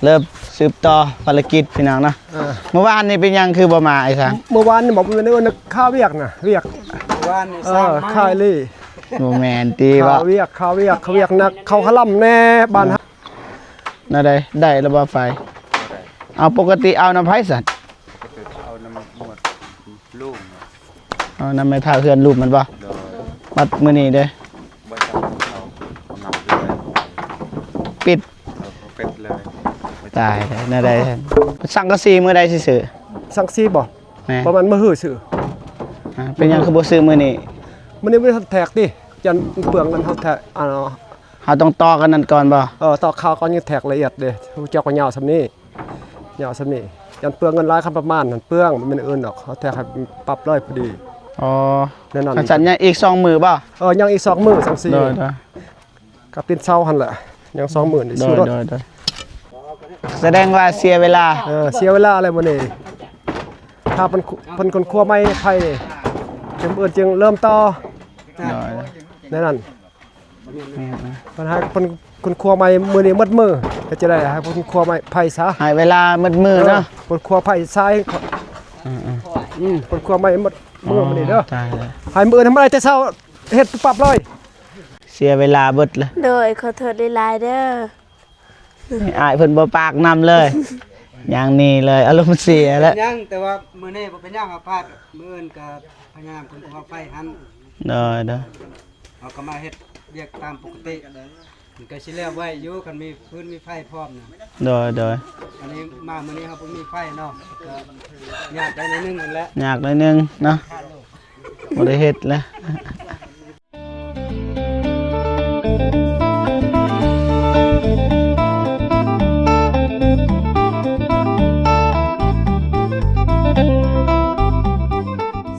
ເລີ່ມສືບຕໍ່ພາລະກິດພີ່ນ້ອງເນາະ. ເອີ ມື້ວານນີ້ເປັນຫຍັງຄືບໍ່ມາອ້າຍຊາງ? ມື້ວານນີ້ບໍ່ ມື້ວານນີ້ຄ່າວຽກນະ ວຽກ ວານນີ້ ເອີ ສ້າງໄມ້ ຄ່າວອີ່ຫຼີ. ບໍ່ແມ່ນຕິ ຄ່າວວຽກ ຄ່າວວຽກ ຄ່າວວຽກໜັກ ເຂົ້າຄະລຳແດ່ບ້ານເຮົາ. ແນວໃດ ໄດ້ແລ້ວບໍ່ໄຟ? ເອົາ ປົກກະຕິເອົານຳໃຜຊັ້ນ? ເອົານຳໝວດລຸງ. ເອົານຳແມ່ເຖົ້າເຮືອນລຸ່ມແມ່ນບໍ່? ໂດຍ. ບັດມື້ນີ້ເດ້? ບໍ່ຈັກເຂົາກຳລັງ ປິດ. ເອີ ປິດເລີຍ. ຕາຍແລ້ວ ແນວໃດ? ສັງກະສີມື້ໃດຊິຊື້? ສັງກະສີບໍ່? ແມ່ນ. ປະມານມື້ຮືຊື້. ອ່າ ເປັນຫຍັງຄືບໍ່ຊື້ມື້ນີ້? ມື້ນີ້ບໍ່ໄດ້ແທກຕິ ຢ້ານເປືອງເງິນເຮົາແທກ ອ່າ ເຮົາຕ້ອງຕໍ່ກັນນັ້ນກ່ອນບໍ່? ເອີ ຕໍ່ຂ່າວກ່ອນ ຍັງແທກລະອຽດເດ້ ຮູ້ຈັກວ່າຍາວສ່ຳນີ້. ຍາວສ່ຳນີ້ ຢ້ານເປືອງເງິນຫຼາຍ ຄັນປະມານຫັ້ນເປືອງ ບໍ່ແມ່ນອື່ນດອກ ເຮົາແທກໃຫ້ປັບເລີຍພໍດີ. ອໍ ແນວນັ້ນ. ຄັນຊັ້ນຍັງອີກສອງມື້ບໍ່? ເອີ ຍັງອີກສອງມື້ ສາມສີ່. ໂດຍໆ. ກະຕີນເສົາຫັ້ນແຫຼະ ຍັງສອງມື້ນີ້. ໂດຍ ສູ້ລົດ. ໂດຍໆ. ສະແດງວ່າເສຍເວລາ. ເອີ ເສຍເວລາແລ້ວມື້ນີ້ ຖ້າເພິ່ນ ເພິ່ນຄົ້ນຄວ້າໄມ້ໄຜ່ນີ້ ຈັ່ງມື້ອື່ນຈຶ່ງເລີ່ມຕໍ່. ໂດຍ. ແນວນັ້ນ. ແມ່ນ ເພິ່ນໃຫ້ ເພິ່ນຄົ້ນຄວ້າໄມ້ມື້ນີ້ໝົດມື້ ກໍຈະໄດ້ໃຫ້ເພິ່ນຄົ້ນຄວ້າໄມ້ໄຜ່ຊະ ໃຫ້ເວລາໝົດມື້ເນາະ. ເອີ ຄົ້ນຄວ້າໄຜ່ຊາຍ. ອືມ ອືມ ຄົ້ນຄວ້າໄມ້ໝົດມື້ມື້ນີ້ເດີ. ຕາຍແລ້ວ ໃຫ້ມື້ອື່ນໃຫ້ມາໄດ້ແຕ່ເຊົ້າ ເຮັດປັບເລີຍ. ເສຍເວລາເບິດລະ. ໂດຍ ຂໍໂທດຫຼາຍໆເດີ. ອ້າຍເພິ່ນບໍ່ປາກນຳເລີຍ ຍ່າງໜີເລີຍ ອາລົມເສຍແລ້ວ. ເປັນຫຍັງ ແຕ່ວ່າມື້ນີ້ບໍ່ເປັນຫຍັງ ເຮົາພາດ ມື້ອື່ນກໍພະຍາຍາມຄົ້ນຄວ້າໄຟຫັ້ນ. ໂດຍໆ. ເຮົາກໍມາເຮັດວຽກຕາມປົກກະຕິ ມັນກໍຊິແລ້ວໄວຢູ່ ຄັນມີຟືນມີໄຟພ້ອມນະ. ໂດຍໆ. ອັນນີ້ມາມື້ນີ້ເຮົາບໍ່ມີໄຟເນາະ ກໍຍາກໄດ້ໜ້ອຍໜຶ່ງຫັ້ນແຫຼະ ຍາກໜ້ອຍໜຶ່ງເນາະ ບໍ່ໄດ້ເຮັດແລ້ວ.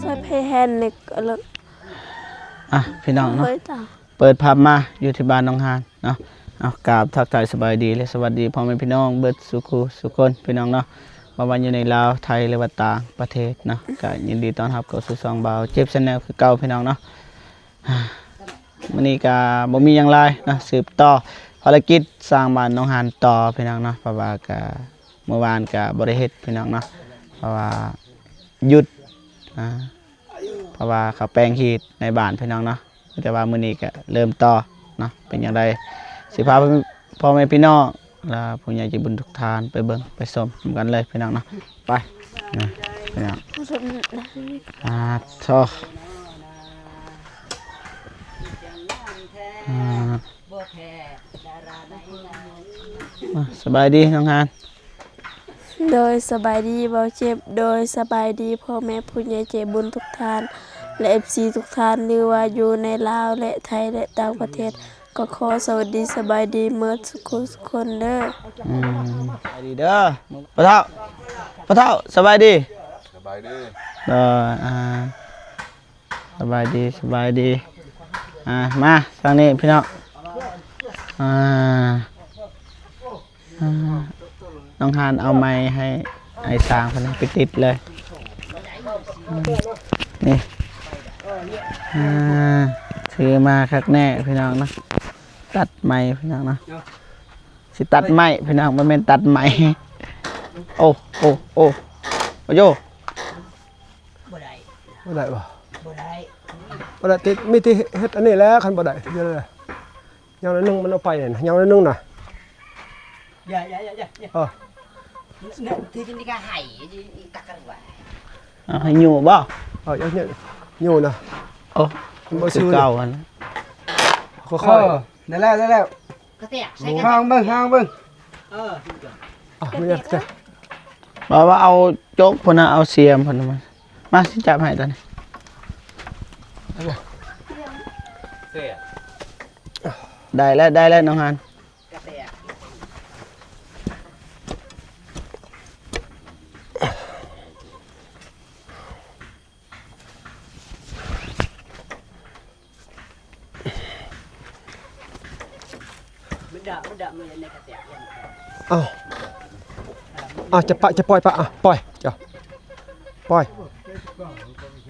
ໃສ່ໄພແຮນເນັກ ອະ ພີ່ນ້ອງເນາະ ເປີດພາບມາຢູ່ທີ່ບ້ານໜອງຫານເນາະ. ເອົາ ກາບທັກທາຍສະບາຍດີ ແລະ ສະຫວັດດີພໍ່ແມ່ພີ່ນ້ອງເບິດສູ່ຄູ່ສູ່ຄົນ ພີ່ນ້ອງເນາະ ບໍ່ວ່າຢູ່ໃນລາວ ໄທ ຫຼືວ່າຕ່າງປະເທດເນາະ ກະຍິນດີຕ້ອນຮັບເຂົ້າສູ່ຊ່ອງບ່າວເຈັບ Channel ຄືເກົ່າ ພີ່ນ້ອງເນາະ. ມື້ນີ້ກະບໍ່ມີຫຍັງຫຼາຍເນາະ ສືບຕໍ່ພາລະກິດສ້າງບ້ານໜອງຫານຕໍ່ ພີ່ນ້ອງເນາະ ເພາະວ່າກະ ມື້ວານກະບໍ່ໄດ້ເຮັດ ພີ່ນ້ອງເນາະ ເພາະວ່າຢຸດ ອາ ເພາະວ່າເຂົາແປງຮີດໃນບ້ານ ພີ່ນ້ອງເນາະ ແຕ່ວ່າມື້ນີ້ກະເລີ່ມຕໍ່ເນາະ. ເປັນຈັ່ງໃດ ຊິພາພໍ່ແມ່ພີ່ນ້ອງ ແລະ ຜູ້ໃຫຍ່ໃຈບຸນທຸກທ່ານໄປເບິ່ງໄປຊົມນຳກັນເລີຍ ພີ່ນ້ອງເນາະ. ໄປ ນີ້ພີ່ນ້ອງ ອາ ໂທ້ ອາ ມາ ສະບາຍດີນ້ອງຫານ. ໂດຍ ສະບາຍດີບ່າວເຈັບ. ໂດຍ ສະບາຍດີພໍ່ແມ່ຜູ້ໃຫຍ່ໃຈບຸນທຸກທ່ານ ແລະ ເອັຟຊີ ທຸກທ່ານ ຫຼືວ່າຢູ່ໃນລາວ ແລະ ໄທ ແລະ ຕ່າງປະເທດ ກໍຂໍສະຫວັດດີສະບາຍດີໝົດສູ່ຄູ່ສູ່ຄົນເດີ. ອືມ ສະບາຍດີເດີ ພໍ່ເຖົ້າ ພໍ່ເຖົ້າ ສະບາຍດີ. ສະບາຍດີ. ໂດຍ ອາ ສະບາຍດີ ສະບາຍດີ. ອາ ມາທາງນີ້ພີ່ນ້ອງ ອາ ອາ ນ້ອງຫານເອົາໄມ້ໃຫ້ອ້າຍຊ້າງເພິ່ນໄປຕິດເລີຍ ນີ້ ອາ ຊື້ມາຄັກແນ່ພີ່ນ້ອງເນາະ ຕັດໄມ້ພີ່ນ້ອງເນາະ ຊິຕັດໄມ້ພີ່ນ້ອງ ບໍ່ແມ່ນຕັດໄມ້. ໂອ້ ໂອ້ ໂອ້ ໂອ້ໂຢ ບໍ່ໄດ້ ບໍ່ໄດ້ບໍ່? ບໍ່ໄດ້ ບໍ່ໄດ້ຕິດ ມີແຕ່ເຮັດອັນນີ້ແຫຼະ ຄັນບໍ່ໄດ້ ເຮັດແນວໃດ? ຍັງໜ້ອຍໜຶ່ງມັນເອົາໄປນະ ຍັງໜ້ອຍໜຶ່ງນະ ຢ່າ ຢ່າ ຢ່າ ຢ່າ ຢ່າ ເອີ ທີ່ນີ້ກໍໃຫ້ ຕັກກັນວ່າ ເອົາໃຫ້ຢູ່ບໍ່? ເອີ ຢ່າ ຢ່າຢູ່ນະ ໂອ້ ມັນບໍ່ຊື່ ຄືເກົ່າຫັ້ນ ຄ່ອຍໆ ເອີ ໄດ້ແລ້ວ ໄດ້ແລ້ວ ກະແຕກໃສ່ກັນ ຫາເບິ່ງ ຫາເບິ່ງ ເອີ ອ່ະ ມີກະແຕກ ວ່າ ວ່າເອົາຈົກພຸ້ນນະ ເອົາສຽມພຸ້ນນະ ມາ ມາ ຊິຈັບໃຫ້ຕອນນີ້ ໄດ້ແລ້ວ ໄດ້ແລ້ວນ້ອງຫານ. ກະແຕກ ມັນດະ ມັນດະ ມັນໃນກະແຕກ ເອົາ ເອົາ ຈະປະ ຈະປ່ອຍປະ ອ່ະ ປ່ອຍ ເຈົ້າ ປ່ອຍ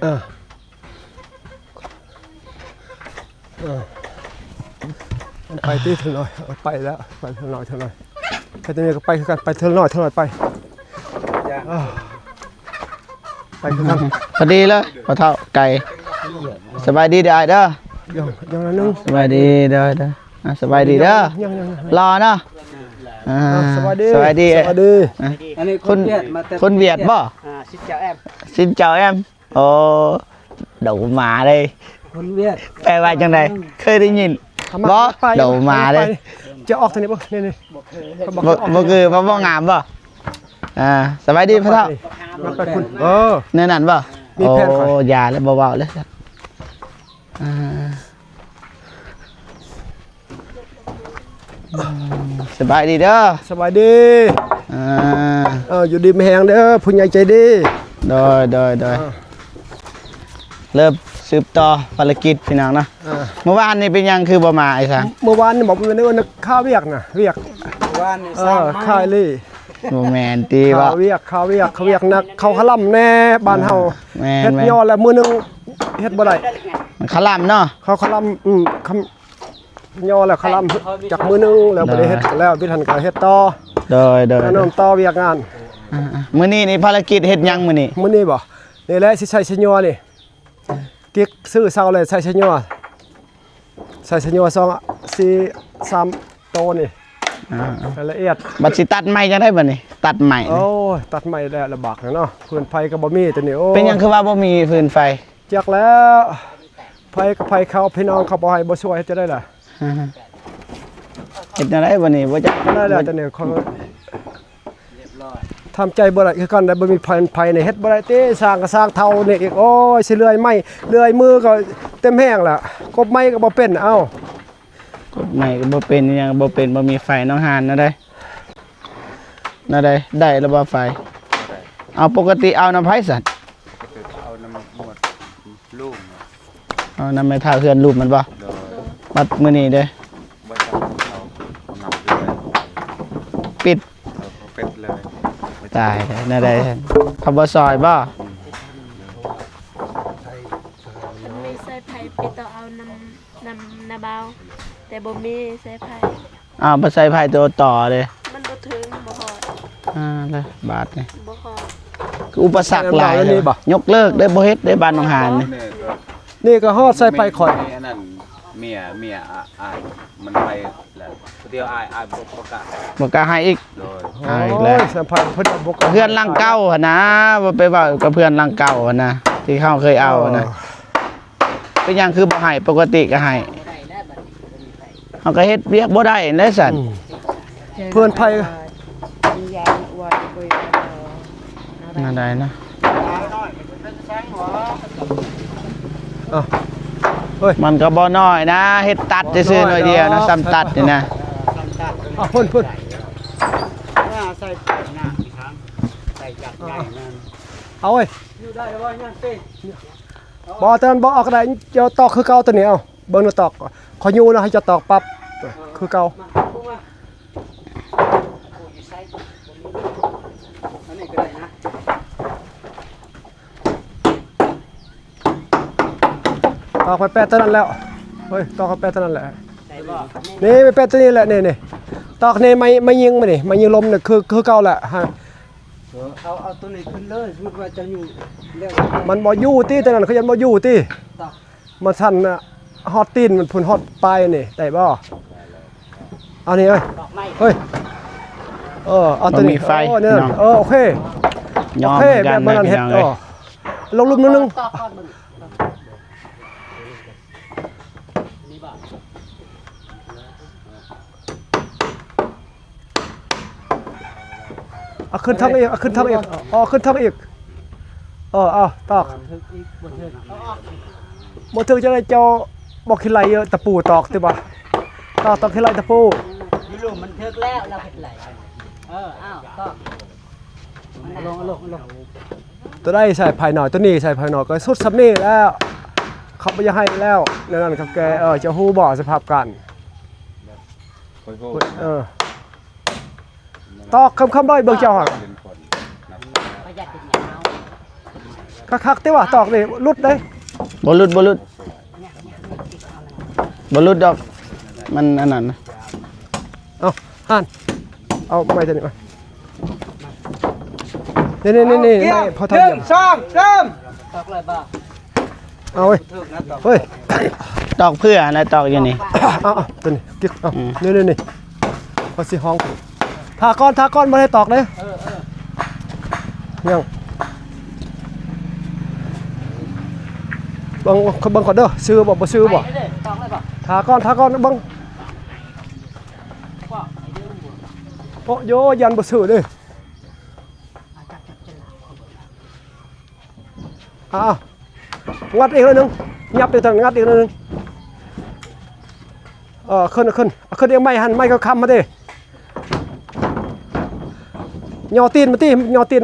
ເອີ ເອີ ມັນໄປຕິເທື່ອໜ້ອຍ ເອີ ໄປແລ້ວ ໄປເທື່ອໜ້ອຍ ເທື່ອໜ້ອຍ ໄປທາງນີ້ກໍໄປຄືກັນ ໄປເທື່ອລະໜ້ອຍເທື່ອລະໜ້ອຍໄປ. ເອີ ໄປຄືກັນ. ພໍດີເລີຍພໍ່ເຖົ້າໄກ່. ສະບາຍດີເດີອ້າຍເດີ. ຍັງ ຍັງໜ້ອຍໜຶ່ງ. ສະບາຍດີເດີ. ອ່າ ສະບາຍດີເດີ. ຍັງ ຍັງ ຍັງ. ຫຼໍ່ເນາະ. ອ່າ ອ່າ ສະບາຍດີ ສະບາຍດີ ສະບາຍດີ. ອ່າ ອັນນີ້ຄົນ ຄົນຫວຽດ ມາແຕ່ ຄົນຫວຽດບໍ່? ອ່າ ຊິນເຈົ້າແອມ ຊິນເຈົ້າແອມ. ໂອ້ ດອກໝາເດ້. ຄົນຫວຽດ ແປວ່າຈັ່ງໃດ? ເຄີຍໄດ້ຍິນບໍ່? ດອກໝາເດ້. ຈະອອກທາງນີ້ບໍ່? ນີ້ ນີ້ ບໍ່ເຄີຍ. ບໍ່ ບໍ່ຄື ບໍ່ງາມບໍ່? ອ່າ ສະບາຍດີພໍ່ເຖົ້າ. ມາໄປພຸ້ນ. ເອີ ແນວນັ້ນບໍ່? ມີແຜນ. ໂອ້ ຢ່າແລ້ວ ບໍ່ເວົ້າແລ້ວ. ອ່າ ສະບາຍດີເດີ. ສະບາຍດີ. ອ່າ ເອີ ຢູ່ດີມີແຮງເດີ ຜູ້ໃຫຍ່ໃຈດີ. ໂດຍ ໂດຍ ໂດຍ. ອ່າ ເລີ່ມສືບຕໍ່ພາລະກິດພີ່ນ້ອງເນາະ. ອ່າ ມື້ວານນີ້ເປັນຫຍັງຄືບໍ່ມາໄອ້ສັງ? ມື້ວານນີ້ບໍ່ ມື້ວານນີ້ຂ້າວຽກນະ ວຽກ. ມື້ວານນີ້ ເອີ ຂ້າວອີ່ຫຼີ. ບໍ່ແມ່ນຕິ ຂ້າວວຽກ ຂ້າວວຽກ ຂ້າວວຽກໜັກ ເຂົ້າຄະລຳແດ່ບ້ານເຮົາ. ອ່າ ແມ່ນ ເຮັດ ແມ່ນ. ຍໍແລ້ວມື້ໜຶ່ງເຮັດບໍ່ໄດ້ ມັນຄະລຳເນາະ. ເຂົ້າຄະລຳ ອືມ ຄຳ ຍໍແລ້ວຄະລຳຈັກມື້ໜຶ່ງແລ້ວ ໂດຍ ບໍ່ໄດ້ເຮັດ ແລ້ວບິດຫັ້ນກໍເຮັດຕໍ່. ໂດຍ ໂດຍ ແລ້ວນຳຕໍ່ວຽກງານ. ອ່າໆ ມື້ນີ້ນີ້ພາລະກິດເຮັດຫຍັງມື້ນີ້? ມື້ນີ້ບໍ່? ນີ້ແຫຼະ ຊິໃສ່ຊະຍົວນີ້ ກິກຊື້ເຊົ້າແລ້ວໃສ່ຊະຍົວ ໃສ່ຊະຍົວສອງ ສີ່ ສາມໂຕນີ້. ອ່າໆ ໃຫ້ລະອຽດ. ບັດຊິຕັດໄມ້ຈັ່ງໃດບັດນີ້? ຕັດໄມ້ນີ້. ໂອ້ຍ ຕັດໄມ້ແລ້ວລຳບາກເນາະ ຟືນໄຟກໍບໍ່ມີຕົວນີ້. ໂອ້ຍ ເປັນຫຍັງຄືວ່າບໍ່ມີຟືນໄຟ? ຈັກແລ້ວ ໄຜກໍໄຜເຂົາ ພີ່ນ້ອງເຂົາບໍ່ໃຫ້ບໍ່ຊ່ວຍ ເຮັດຈັ່ງໃດລະ? ເຮັດແນວໃດບັດນີ້? ບໍ່ຈັກ ໄດ້ແລ້ວ ຕອນນີ້ຂ້ອຍທຳໃຈບໍ່ໄດ້ຄືກັນ ບໍ່ມີໄຜ ໄຜນີ້ເຮັດບໍ່ໄດ້ຕິ ສ້າງກໍສ້າງເທົ່ານີ້ອີກ. ໂອ້ຍ ຊິເລື່ອຍໄມ້ ເລື່ອຍມືກໍເຕັມແຮງລະ ກົບໄມ້ກໍບໍ່ເປັນ. ເອົ້າ ກົບໄມ້ກໍບໍ່ເປັນ ຫຍັງກໍບໍ່ເປັນ ບໍ່ມີໄຟ ນ້ອງຫານແນວໃດ? ແນວໃດ ໄດ້ແລ້ວບໍ່ໄຟ? ບໍ່ໄດ້. ເອົາ ປົກກະຕິເອົານຳໃຜຊັ້ນ? ເອົານຳໝວດລຸງ. ເອົານຳແມ່ເຖົ້າເຮືອນລຸ່ມແມ່ນບໍ່? ໂດຍ. ບັດມື້ນີ້ເດ້? ບໍ່ຈັກເຂົາເອົານຳເລີຍ. ປິດ. ເອີ ເຂົາປິດເລີຍ. ຕາຍແລ້ວ ແນວໃດ? ເຂົາບໍ່ຊ່ອຍບໍ່? ອືມ. ຄັນມີສາຍໄຟໄປຕໍ່ເອົານຳ ນຳນ້າບ່າວ ແຕ່ບໍ່ມີສາຍໄຟ. ອ້າວ ບໍ່ໃຊ້ໄຟຕົວຕໍ່ເດ້? ມັນບໍ່ເຖິງ ບໍ່ຮອດ. ອ່າ ແລ້ວບາດນີ້ ບໍ່ຮອດ ຄືອຸປະສັກຫຼາຍເລີຍ. ຍົກເລີກເດ້ ບໍ່ເຮັດເດ້ ບ້ານໜອງຫານນີ້. ນີ້ກໍຮອດສາຍໄຟຂ້ອຍ. ອັນນັ້ນ ເມຍ ເມຍ ອາ ອາຍ ມັນໄປແລ້ວ ຜູ້ດຽວ ອາຍ ອາຍບໍ່ ບໍ່ກ້າ ບໍ່ກ້າໃຫ້ອີກ. ໂດຍ. ເອົາອີກແລ້ວ ສາຍໄຟເພິ່ນບໍ່ກ້າ. ເຮືອນຫຼັງເກົ່າຫັ້ນນະ ບໍ່ໄປເວົ້າກັບເຮືອນຫຼັງເກົ່າຫັ້ນນະ ທີ່ເຮົາເຄີຍເອົາຫັ້ນນະ. ເອີ ເປັນຫຍັງຄືບໍ່ໃຫ້? ປົກກະຕິກໍໃຫ້ ເຮົາກໍເຮັດວຽກບໍ່ໄດ້ແລ້ວຊັ້ນ. ອືມ ເພື່ອນໄຜ ແນວໃດນະ? ເອົ້າ ເອີຍ ມັນກໍບໍ່ນ້ອຍນະ ເຮັດຕັດຊື່ໆ ໜ້ອຍດຽວນະ ສ່ຳຕັດນີ້ນະ. ເອົາ ພຸ້ນ ພຸ້ນ ເອົາເວີຍ. ບໍ່ ຕອນນັ້ນບໍ່ເອົາກໍໄດ້ ເຈົ້າຕອກຄືເກົ່າຕົວນີ້. ເອົາ ເບິ່ງນະ ຕອກ ຂ້ອຍຍູ້ນະ ໃຫ້ເຈົ້າຕອກປັບ ເອີ ຄືເກົ່າ. ອັນນີ້ກໍໄດ້ນະ ຕອກໄປແປດຕົວນັ້ນແລ້ວ. ເຮີ້ຍ ຕອກໄປແປດຕົວນັ້ນແຫຼະ. ນີ້ໄປແປດຕົວນີ້ແຫຼະ ນີ້ ນີ້ ຕອກນີ້ ໄມ້ ໄມ້ຍິງມານີ້ ໄມ້ຍິງລົມນີ້ ຄື ຄືເກົ່າແຫຼະ. ເອີ ເອົາ ເອົາຕົວນີ້ຂຶ້ນເລີຍ ສົມມຸດວ່າເຈົ້າຢູ່ແລ້ວ ມັນບໍ່ຢູ່ຕິ ຕົວນັ້ນ ເຂົາຢ້ານບໍ່ຢູ່ຕິ. ມັນສັ່ນນະ ຮອດຕີນມັນພຸ້ນ ຮອດປາຍນີ້ ໄດ້ບໍ່? ເອົານີ້ເອີຍ ເຮີ້ຍ ເອີ ເອົາຕົວນີ້ ບໍ່ມີໄຟ. ໂອ້ ນີ້ ພີ່ນ້ອງ ເອີ ໂອເຄ ຍອມ ໂອເຄ ແບບນັ້ນເຮັດ. ໂອ້ ລົງລຸ່ມໜຶ່ງ ເອົາຂຶ້ນທາງອີກ ເອົາຂຶ້ນທາງອີກ ເອົາຂຶ້ນທາງອີກ. ເອີ ເອົາຕອກ ບໍ່ຖືກອີກ ບໍ່ຖືກ ບໍ່ຖືກຈັ່ງໃດ ເຈົ້າບໍ່ຂີ້ໄລ່ຕະປູຕອກຕິບໍ່? ຕອກ ຕອກຂີ້ໄລ່ຕະປູ ຢູ່ລຸ່ມມັນຖືກແລ້ວ ລາວເຮັດໄລ່. ເອີ ເອົາຕອກ ເອົາລົງ ເອົາລົງ ເອົາລົງ. ຕົວໃດສາຍໄຟໜ້ອຍ ຕົວນີ້ສາຍໄຟໜ້ອຍ ກໍສຸດສ່ຳນີ້ແລ້ວ ເຂົາບໍ່ຢາກໃຫ້ແລ້ວ ແນວນັ້ນເຂົາແກ່. ເອີ ເຈົ້າຮູ້ບໍ່ສະພາບການ? ເອີ ຕອກຄຳໆ ໄວ້ເບິ່ງເຈົ້າຫັ້ນ ຄັກໆ ຕິວ່າຕອກນີ້ຫຼຸດເດ້. ບໍ່ຫຼຸດ ບໍ່ຫຼຸດ ບໍ່ຫຼຸດດອກ ມັນອັນນັ້ນນະ. ເອົາ ຫັ້ນ ເອົາໄມ້ຕົວນີ້ມາ ນີ້ໆໆໆ ເອົາ ໄມ້ພໍເທົ່າ ໜຶ່ງ ສອງ ສາມ ຕອກເລີຍບໍ່? ເອົາເວີຍ ເຮີ້ຍ ຕອກເພື່ອນະ ຕອກຢູ່ນີ້ ເອົາໆ ຕົວນີ້ ກິກ ເອົາ ອືມ ນີ້ໆໆ ເຮົາຊິຫ້ອງ ຖ້າກ່ອນ ຖ້າກ່ອນ ບໍ່ໄດ້ຕອກເດ້ ເອີໆ ຍັງ ເບິ່ງ ເບິ່ງກ່ອນເດີ ຊື່ບໍ່ ບໍ່ຊື່ບໍ່ ຕອກເລີຍບໍ່? ຖ້າກ່ອນ ຖ້າກ່ອນ ເບິ່ງ ໂອ້ໂຍ ຢ້ານບໍ່ຊື່ເດ້. ອ່າ ງັດອີກໜ້ອຍໜຶ່ງ ຫຍັບອີກເທື່ອ ງັດອີກໜ້ອຍໜຶ່ງ ເອີ ຂຶ້ນ ຂຶ້ນ ຂຶ້ນອີກ ໄມ້ຫັ້ນ ໄມ້ຄຳໆ ມາຕິ ຍໍຕີນມາຕິ ຍໍຕີນ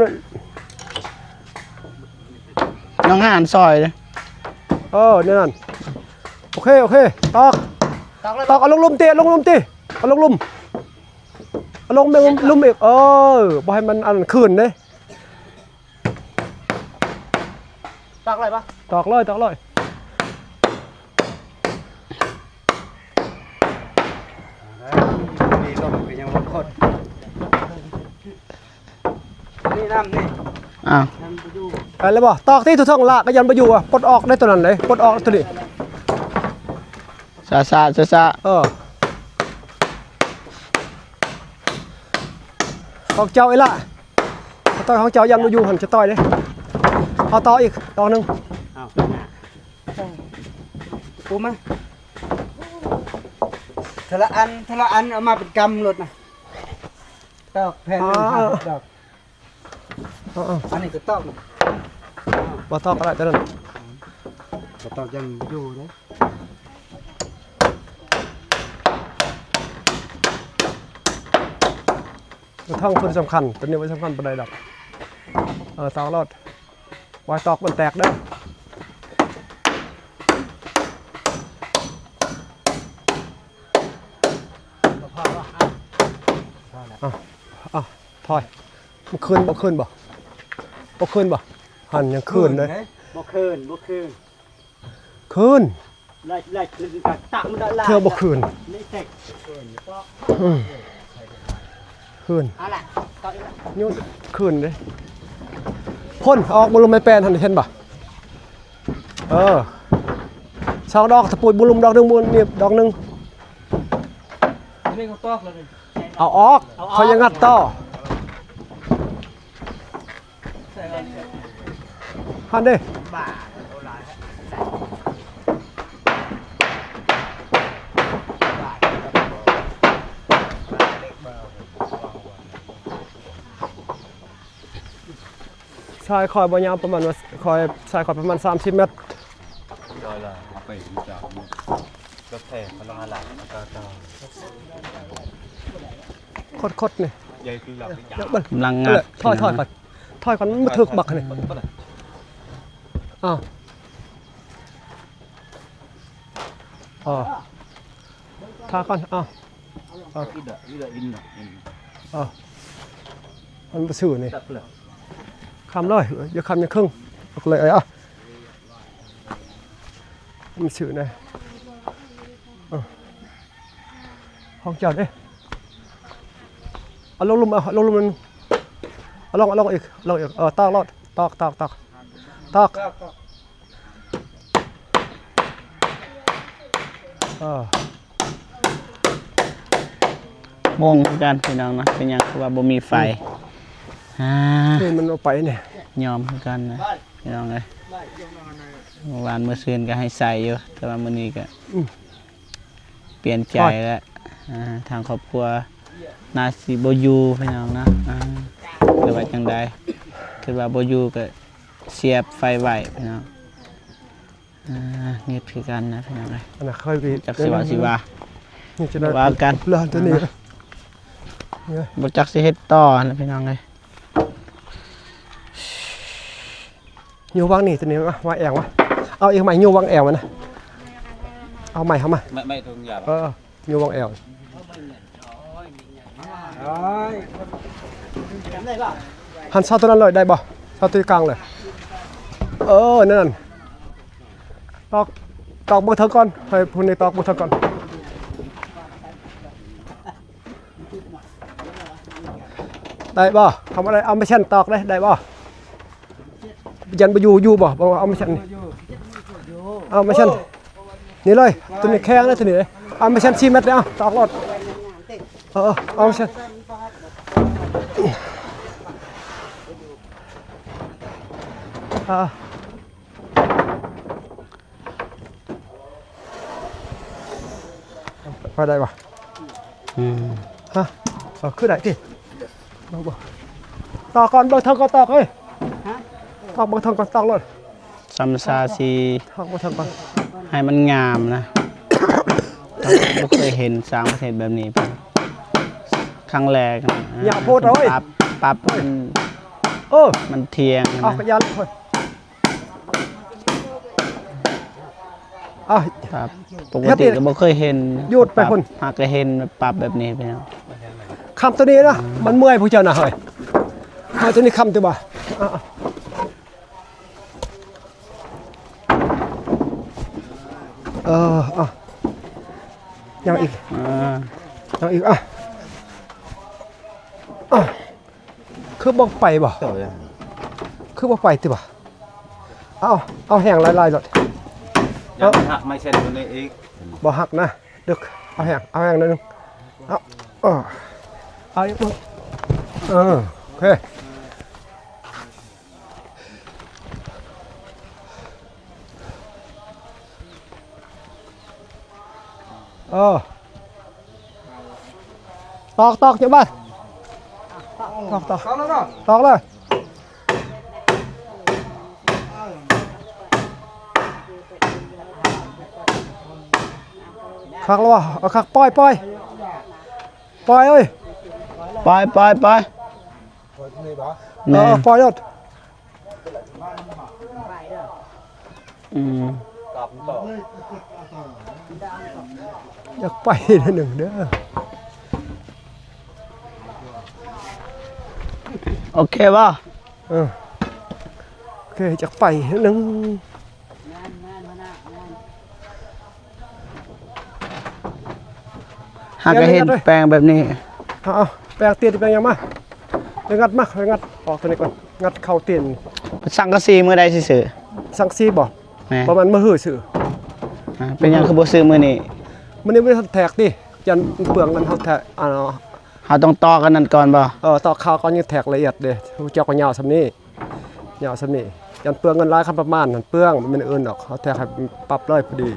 ຍໍງານຊອຍເດ້ ເອີ ແນວນັ້ນ ໂອເຄ ໂອເຄ ຕອກ ຕອກເລີຍ ຕອກ ເອົາລົງລຸ່ມຕິ ເອົາລົງລຸ່ມຕິ ເອົາລົງລຸ່ມ ເອົາລົງລຸ່ມອີກ ເອີ ບໍ່ໃຫ້ມັນອັນນັ້ນ ຄືນເດ້. ຕອກເລີຍບໍ່? ຕອກເລີຍ ຕອກເລີຍ ນີ້ກໍຍັງບໍ່ຄົດ ນີ້ນຳນີ້ ອ້າວ ໄປແລ້ວບໍ່? ຕອກຕິ ທຸກເທິງລະ ກໍຢ້ານບໍ່ຢູ່ ປົດອອກໄດ້ຕົວນັ້ນເດ້ ປົດອອກຕົວນີ້ ຊ້າໆ ຊ້າໆ ເອີ ຂອງເຈົ້າອີ່ຫຼະ ສະຕ້ອຍຂອງເຈົ້າ ຢ້ານບໍ່ຢູ່ຫັ້ນ ສະຕ້ອຍເດ້ ເອົາຕໍ່ອີກ ຕໍ່ໜຶ່ງ ເອົາ ປູມາ ເທື່ອລະອັນ ເທື່ອລະອັນ ເອົາມາເປັນກຳໂລດນະ ຕອກແຜ່ນໜຶ່ງ ຫ້າຫົກດອກ ເອົາໆ ອັນນີ້ກໍຕອກ ບໍ່ຕອກກໍໄດ້ ຕົວນັ້ນ ບໍ່ຕອກຍັງຢູ່ເດ້. ກະທອງເພິ່ນສຳຄັນ ຕົວນີ້ບໍ່ສຳຄັນປານໃດດອກ ເອີ ຕອກໂລດ ບໍ່ໃຫ້ຕອກມັນແຕກເດີ ເອົາ ເອົາ ຖອຍ ມັນຄືນບໍ່ ຄືນບໍ່ ບໍ່ຄືນບໍ່ ຫັ້ນຍັງຄືນເດ້ ບໍ່ຄືນ ບໍ່ຄືນ ຄືນ ເທື່ອບໍ່ຄືນ ອືມ ຄືນ ໂຍນຄືນເດ້ ພຸ້ນ ອອກບໍ່ລົມໄມ້ແປ້ນຫັ້ນ ເຫັນບໍ່ ເອີ ສອງດອກ ຕະປູດບໍ່ລົມດອກໜຶ່ງ ບໍ່ໜີບດອກໜຶ່ງ ເອົາອອກ ຂ້ອຍຍັງງັດຕໍ່. ຫັ້ນເດ້ ຊາຍຂ້ອຍບໍ່ຍາວ ປະມານວ່າ ຂ້ອຍ ຊາຍຂ້ອຍປະມານສາມສິບແມັດ. ຄົດໆ ນີ້ ກຳລັງງັດ ຖອຍໆ ກ່ອນ ຖອຍໆ ກ່ອນ ມັນບໍ່ຖືກບັກນີ້ ອ້າວ ອໍ ຖ້າກ່ອນ ອ້າວ ອໍ ມັນບໍ່ຊື່ນີ້ ຄຳເລີຍ ຢ່າຄຳຢ່າເຄິ່ງ ເອົາເລີຍ ເອີ ມັນຊື່ນະ ເອີ ຂອງເຈົ້າເດ້ ເອົາລົງລຸ່ມ ເອົາລົງລຸ່ມ ເອົາລົງ ເອົາລົງອີກ ເອົາລົງອີກ ເອີ ຕອກໂລດ ຕອກ ຕອກ ຕອກ ຕອກ ເອີ ງົງຄືກັນພີ່ນ້ອງເນາະ ເປັນຫຍັງຄືວ່າບໍ່ມີໄຟ ອືມ ອ່າ ນີ້ມັນເອົາໄປນີ້ ຍອມຄືກັນນະ ພີ່ນ້ອງເອີຍ ມື້ວານມື້ຊືນກໍໃຫ້ໃສ່ຢູ່ ແຕ່ວ່າມື້ນີ້ກໍ ອືມ ປ່ຽນໃຈແລ້ວ ອ່າ ທາງຄອບຄົວໜ້າຊິບໍ່ຢູ່ພີ່ນ້ອງເນາະ ອ່າ ຫຼືວ່າຈັ່ງໃດ ຄິດວ່າບໍ່ຢູ່ກໍສຽບໄຟໄວ້ພີ່ນ້ອງ ອ່າ ງຶດຄືກັນນະພີ່ນ້ອງເອີຍ ອັນນັ້ນເຄີຍ ຈັກຊິເວົ້າຊິວ່າ ນີ້ຈະໄດ້ວ່າກັນ ເລື່ອງຕົວນີ້ ບໍ່ຈັກຊິເຮັດຕໍ່ນະພີ່ນ້ອງເອີຍ. ຢູ່ວາງນີ້ຕົວນີ້ ມາແອວມາ ເອົາອີກໄມ້ຢູ່ວາງແອວມານະ ເອົາໄມ້ເຂົ້າມາ ໄມ້ ໄມ້ຕົງຢາວ ເອີ ຢູ່ວາງແອວ ຫັ້ນເຊົາຕົວນັ້ນເລີຍໄດ້ບໍ່ ເຊົາຕົວກາງເລີຍ ເອີ ນັ້ນ ຕອກ ຕອກເບິ່ງເທິງກ່ອນ ໃຫ້ຜູ້ນີ້ຕອກເບິ່ງເທິງກ່ອນ. ມັ ໄດ້ບໍ່? ເອົາມາໄດ້ ເອົາມາຊັ້ນຕອກເດ້ ໄດ້ບໍ່? ຢັນບໍ່ຢູ່ ຢູ່ບໍ່? ບໍ່ ເອົາມາຊັ້ນນີ້ ເອົາມາຊັ້ນນີ້ເລີຍ ໂຕນີ້ແຂງເດ້ ໂຕນີ້ເດ້ ເອົາມາຊັ້ນສີ່ແມັດເລີຍ ເອົາຕອກໂລດ ເອີ ເອົາມາຊັ້ນ ເອີ. ພໍໄດ້ບໍ່? ອືມ ຮະ ເອີ ຄືໄດ້ຕິ ບໍ່ ບໍ່ ຕອກກ່ອນ ເບິ່ງເທິງກ່ອນ ຕອກເອີຍ ຮະ ຕອກເບິ່ງເທິງກ່ອນ ຕອກໂລດ ຊຳຊາຊີ ຕອກເບິ່ງເທິງກ່ອນ ໃຫ້ມັນງາມນະ ບໍ່ເຄີຍເຫັນຕ່າງປະເທດແບບນີ້ ຄັ້ງແລກນະ ຍາວໂພດເອີຍ ປັບ ປັບມັນ ເອີ ມັນທ່ຽງນະ ເອົາກະຢ່າເລີຍ ເອົາ ປັບ ປົກກະຕິກະບໍ່ເຄີຍເຫັນ ຢຸດໄປພຸ້ນ ຫາກະເຫັນປັບແບບນີ້ພີ່ນ້ອງ ຄຳໂຕນີ້ນະ ມັນເມື່ອຍຜູ້ເຈົ້ານະເຮີ້ຍ ເອົາໂຕນີ້ຄຳຕິບໍ່ ເອີ ເອົາ ຍັງອີກ ເອີ ຍັງອີກ ເອົາ ເອົາ. ຄືບໍ່ໄປບໍ່? ເຈົ້າ ຄືບໍ່ໄປຕິບໍ່? ເອົາ ເອົາແຮງຫຼາຍໆໂລດ ຢ່າໃຫ້ຫັກ ໄມ້ເສັ້ນຕົວນີ້ອີກ ບໍ່ຫັກນະ ດຶກ ເອົາແຮງ ເອົາແຮງໜ້ອຍໜຶ່ງ ເອົາ ເອີ ເອົາອີກ ເອີ ໂອເຄ. ເອີ ຕອກ ຕອກ ເຈັບໄວ້ ຕອກ ຕອກ ຕອກເລີຍ ຕອກເລີຍ ຄັກແລ້ວວະ ເອົາຄັກ ປ່ອຍ ປ່ອຍ ປ່ອຍເອີຍ ປ່ອຍ ປ່ອຍ ປ່ອຍ ເອີ ປ່ອຍໂລດ. ອືມ ຢາກໄປໜ້ອຍໜຶ່ງເດີ ໂອເຄບໍ່? ເອີ ໂອເຄ ຢາກໄປໜ້ອຍໜຶ່ງ. ຫາກະເຫັນແປງແບບນີ້ ເອົາ ເອົາ ແປງຕຽນ ແປງຫຍັງມາ ໄດ້ງັດມາ ໄດ້ງັດອອກໂຕນີ້ກ່ອນ ງັດເຂົ້າຕຽນ ສັງກະສີມື້ໃດຊິຊື້ ສັງກະສີບໍ່ ແມ່ນ ປະມານມື້ຮືຊື້ ອ່າ ເປັນຫຍັງຄືບໍ່ຊື້ມື້ນີ້ ມື້ນີ້ບໍ່ໄດ້ແທກຕິ ຢ້ານເປືອງເງິນເຮົາແທກ ອ່າ ເຮົາຕ້ອງຕອກອັນນັ້ນກ່ອນບໍ່ ເອີ ຕອກຄາວກ່ອນ ຍັງແທກລະອຽດເດ້ ຮູ້ຈັກວ່າຍາວສ່ຳນີ້. ຍາວສ່ຳນີ້ ຢ້ານເປືອງເງິນຫຼາຍ ຄັນປະມານຫັ້ນເປືອງ ມັນແມ່ນອື່ນດອກ ເຮົາແທກໃຫ້ປັບເລີຍພໍດີ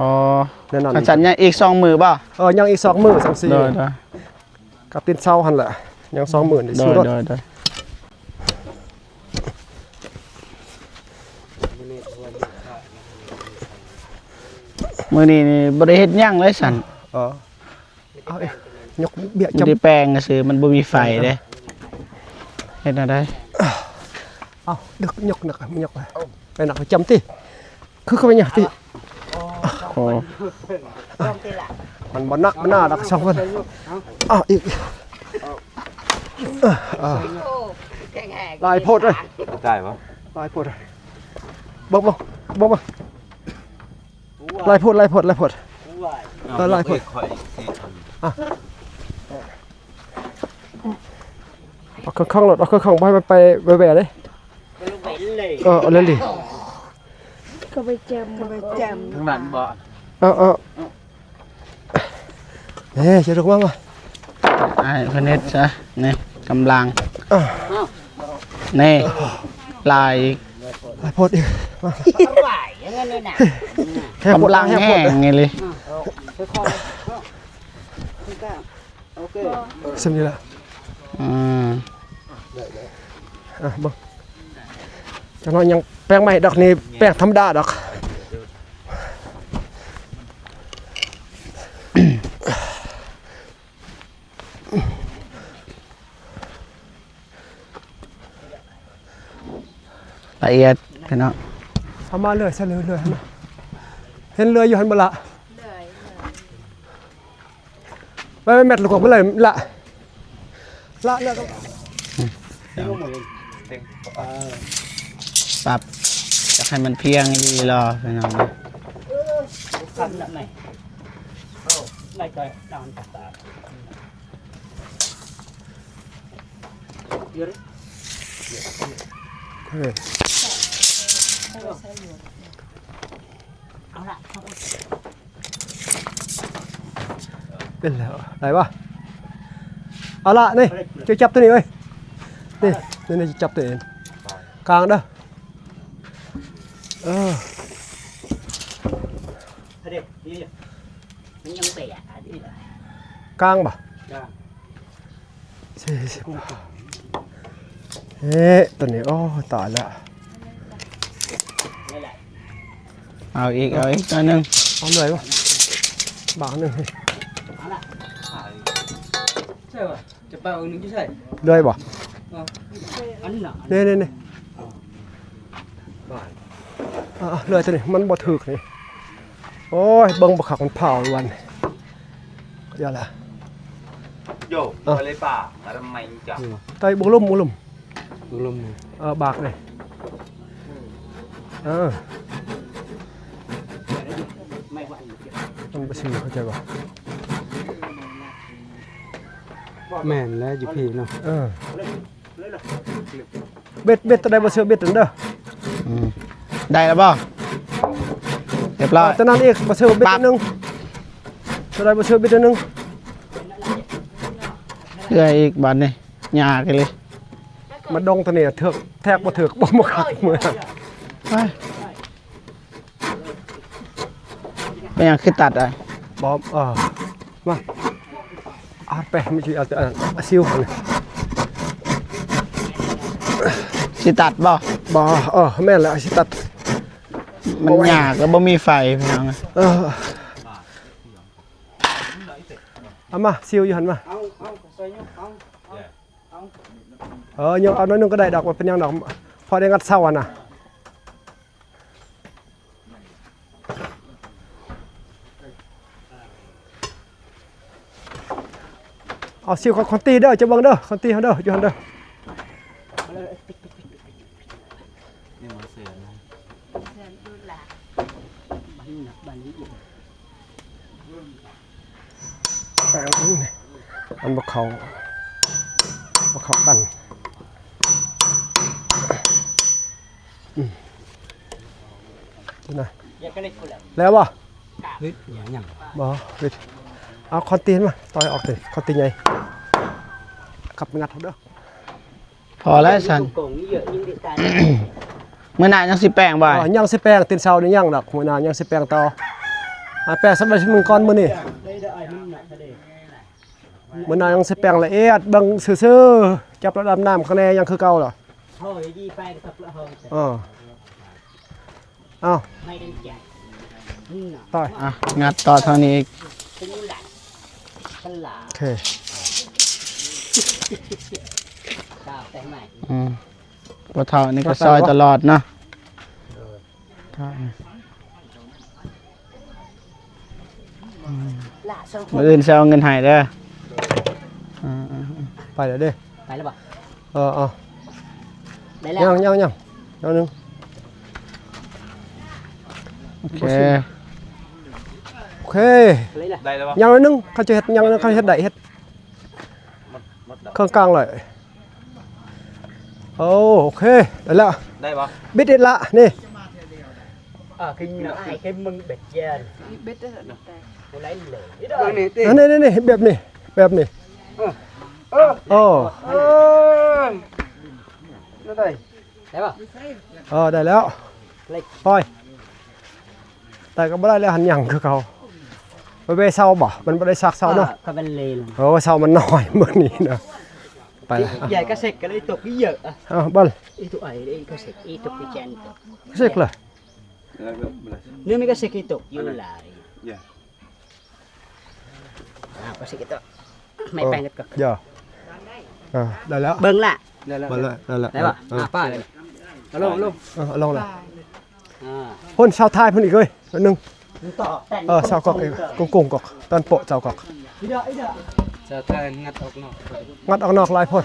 ອໍ ແນວນັ້ນ ຄັນຊັ້ນຍັງອີກສອງມື້ບໍ່ ເອີ ຍັງອີກສອງມື້ ສັງກະສີ ໂດຍ ໂດຍ ກັບຕີນເສົາຫັ້ນແຫຼະ ຍັງສອງມື້ນີ້ ໂດຍ ໂດຍ ໂດຍ ມື້ນີ້ນີ້ບໍ່ໄດ້ເຮັດຫຍັງເລີຍຊັ້ນ ເອີ. ເອົາ ຍົກເບຍ ມີແຕ່ແປງຊື່ ມັນບໍ່ມີໄຟເດ້ ເຮັດແນວໃດ ເອົາ ຍົກໜັກ ຍົກໄປ ໄປໜັກໄປຈ້ຳຕິ ຄືເຂົ້າໄປຫຍັງຕິ ໂອ້ ມັນບໍ່ໜັກ ມັນໜາດອກ ສອງຄົນ ເອົາ ອີກ ເອີ ເອີ ຫຼາຍໂພດເລີຍ ໄດ້ບໍ່ ຫຼາຍໂພດ ເບິ່ງ ເບິ່ງ ເບິ່ງ. ຫຼາຍໂພດ ຫຼາຍໂພດ ຫຼາຍໂພດ ເອີ ຫຼາຍໂພດ ອ່ະ ເອົາເຄື່ອງຂ້ອງໂລດ ເອົາເຄື່ອງຂ້ອງ ບໍ່ໃຫ້ມັນໄປແວ່ໆເດ້ ເອີ ເອົາເລີຍ ເຂົ້າໄປແຈ່ມ ເຂົ້າໄປແຈ່ມ ທາງນັ້ນບໍ່ ເອົາ ເອົາ ເອີ ຈະລົງມາບໍ່ ອ້າຍເພິ່ນເຮັດຊະ ນີ້ກຳລັງ ອ່າ ນີ້ ຫຼາຍອີກ ຫຼາຍໂພດອີກ ກຳລັງແຮງອີ່ຫຼີ ສ່ຳນີ້ລະ ອືມ ອ່ະ ເບິ່ງ ຈັກໜ້ອຍຍັງແປງໃໝ່ດອກ ນີ້ແປງທຳມະດາດອກ. ລະອຽດພີ່ນ້ອງ ເອົາມາເລື່ອຍຊະ ເລື່ອຍໆ ເຫັນເລື່ອຍຢູ່ຫັ້ນບໍ່ລະ ໄປແມັດລະກວ່າ ມາເລີຍລະ ລະ ລະ ປັບ ຢາກໃຫ້ມັນພຽງອີ່ຫຼີລະ ພີ່ນ້ອງ. ຄັນນະ ໄປ ໄປ ນອນ. ເອີ ເອົາລະ ເປັນແລ້ວ ໄດ້ບໍ່? ເອົາລະ ນີ້ ເຈົ້າຈັບຕົວນີ້ເອີຍ ນີ້ ນີ້ ນີ້ ຈັບຕົວນີ້ ກາງເດີ ເອີ ອັນນີ້ ນີ້ ມັນຍັງເປະ ອັນນີ້ ກາງບໍ່? ກາງ ສີ່ສິບ ເອີ ຕົວນີ້ ໂອ້ ຕາຍແລ້ວ ເອົາອີກ ເອົາອີກຕົວໜຶ່ງ ເອົາເລື່ອຍບໍ່? ບາງໜຶ່ງ ເອົາລະ ໃຊ່ບໍ່? ຈະເປົ່າໜຶ່ງຢູ່ໃສ? ເລື່ອຍບໍ່? ເອີ ອັນນັ້ນນະ ນີ້ໆໆ ອ່າ ເລື່ອຍຕົວນີ້ມັນບໍ່ຖືກນີ້ ໂອ້ຍ ເບິ່ງບໍ່ຄັກ ມັນພາວຢູ່ວັນ ດຽວລະ ໂຢ ເອົາ ໄປເລີຍປ່າ ອະນາໄມຈັງ ໃຕ້ເບິ່ງລຸ່ມ ເບິ່ງລຸ່ມ ເອີ ບາກເລີຍ ເອີ ມັນບໍ່ຊື່ ເຂົ້າໃຈບໍ່? ແມ່ນແລ້ວ ຢູ່ພີ້ເນາະ ເອີ ເບັດ ເບັດຕົວໃດບໍ່ເຊື່ອ ເບັດນັ້ນເດີ ອືມ ໄດ້ແລ້ວບໍ່? ຮຽບຮ້ອຍ ຕົວນັ້ນອີກບໍ່ເຊື່ອ ເບັດໜຶ່ງ ຕົວໃດບໍ່ເຊື່ອ ເບັດໜຶ່ງ ເຊື່ອອີກບາດນີ້ ຍາກອີ່ຫຼີ ມາດົງຕົວນີ້ ຖືກແທກບໍ່ຖືກ ບໍ່ ບໍ່ຄັກ ເມື່ອຍ ໄປ. ເປັນຫຍັງຄືຕັດອະ? ບໍ່ ເອີ ມາ ອາດໄປ ມັນຊິເອົາ ເອົາ ເອົາຊິວ ຊິຕັດບໍ່? ບໍ່ ເອີ ແມ່ນແລ້ວ ຊິຕັດ ມັນຍາກ ແລ້ວບໍ່ມີໄຟ ພີ່ນ້ອງ ເອີ ເອົາມາ ຊິວຢູ່ຫັ້ນມາ ເອົາ ເອົາ ເອີ ຍົກເອົາໜ້ອຍໜຶ່ງກໍໄດ້ດອກ ບໍ່ເປັນຫຍັງດອກ ພໍໄດ້ງັດເສົາຫັ້ນນະ. ເອົາຊິວຂອງຄົນຕີເດີ ເຈົ້າເບິ່ງເດີ ຄົນຕີເຮົາເດີ ຢູ່ຫັ້ນເດີ ແປ້ງນີ້ ອັນບໍ່ເຂົ້າ ບໍ່ເຂົ້າກັນ ອືມ ນີ້ນະ ແລ້ວບໍ່? ວິດ ຍັງ ບໍ່ ວິດ ເອົາຄອນຕີນມາ ຕ່ອຍອອກຕິ ຄອນຕີນໃຫຍ່ ກັບໄປງັດເອົາເດີ. ພໍແລ້ວຊັ້ນ ມື້ໜ້າຍັງຊິແປງບໍ່? ອໍ ຍັງຊິແປງ ຕີນເສົານີ້ຍັງດອກ ມື້ໜ້າຍັງຊິແປງຕໍ່ ອາ ແປງສຳລັບມື້ກ່ອນມື້ນີ້ ມື້ໜ້າຍັງຊິແປງລະອຽດ ເບິ່ງຊື່ໆ ຈັບລະດຳນ້ຳຂ້າງໃນຍັງຄືເກົ່າລະ ເອີ ເອົາ ຕໍ່ ອ່ະ ງັດຕໍ່ທາງນີ້ອີກ ໂອເຄ ອືມ ພໍ່ເຖົ້ານີ້ກໍຊ່ອຍຕະຫຼອດເນາະ ມື້ອື່ນຊິເອົາເງິນໃຫ້ເດີ ອືມ ໄປແລ້ວເດ້ ໄປແລ້ວບໍ່? ເອີ ເອົາ ໄດ້ແລ້ວ ຍັງ ຍັງ ຍັງ ຍັງໜຶ່ງ ໂອເຄ ໂອເຄ ໄດ້ແລ້ວບໍ່? ຍັງໜຶ່ງ ເຂົາຈະເຮັດ ຍັງໜຶ່ງ ເຂົາເຮັດໄດ້ ເຮັດເຄື່ອງກາງເລີຍ ໂອ້ ໂອເຄ ໄດ້ແລ້ວ ໄດ້ບໍ່? ບິດອີກລະ ນີ້ ອ່າ ຄື ຄືມຶງເບັດແຍນ ເບັດ ເອີ ນີ້ ນີ້ ແບບນີ້ ແບບນີ້ ເອີ ເອີ ໄດ້ ໄດ້ບໍ່? ເອີ ໄດ້ແລ້ວ ເລັກ ປ່ອຍ ແຕ່ກໍບໍ່ໄດ້ແລ້ວ ຫັ້ນຍັງຄືເກົ່າ ໄປແວ່ເສົາບໍ່? ມັນບໍ່ໄດ້ສັກເສົາເນາະ ເອີ ກໍມັນເລນ ໂອ້ ເສົາມັນນ້ອຍ ມື້ນີ້ນະ ໄປລະ ໃຫຍ່ກະເຊັກກະເລີຍຕົກເຍອະ ເອົາ ເບິ່ງ ອີໂຕໄອ ກະເຊັກ ອີຕົກອີແຈນ ກະເຊັກເລີຍ ນີ້ມັນກະເຊັກອີຕົກຢູ່ຫຼາຍ ອ່າ ກໍຊິເກັບຕໍ່ ໄມ້ແປ້ງກໍ ເອີ ອ່າ ໄດ້ແລ້ວ ເບິ່ງລະ ໄດ້ແລ້ວ ໄດ້ແລ້ວ ໄດ້ບໍ່? ອ່າ ປ້າເລີຍ ເອົາລົງ ເອົາລົງ ເອົາລົງລະ ອ່າ ພຸ້ນເສົາທ້າຍພຸ້ນອີກເອີຍ ໜຶ່ງ ເອີ ເສົາກອກອີກ ກົງໆ ກອກ ຕອນໂປະເສົາກອກ ເສົາທ້າຍງັດອອກນອກ ງັດອອກນອກຫຼາຍໂພດ.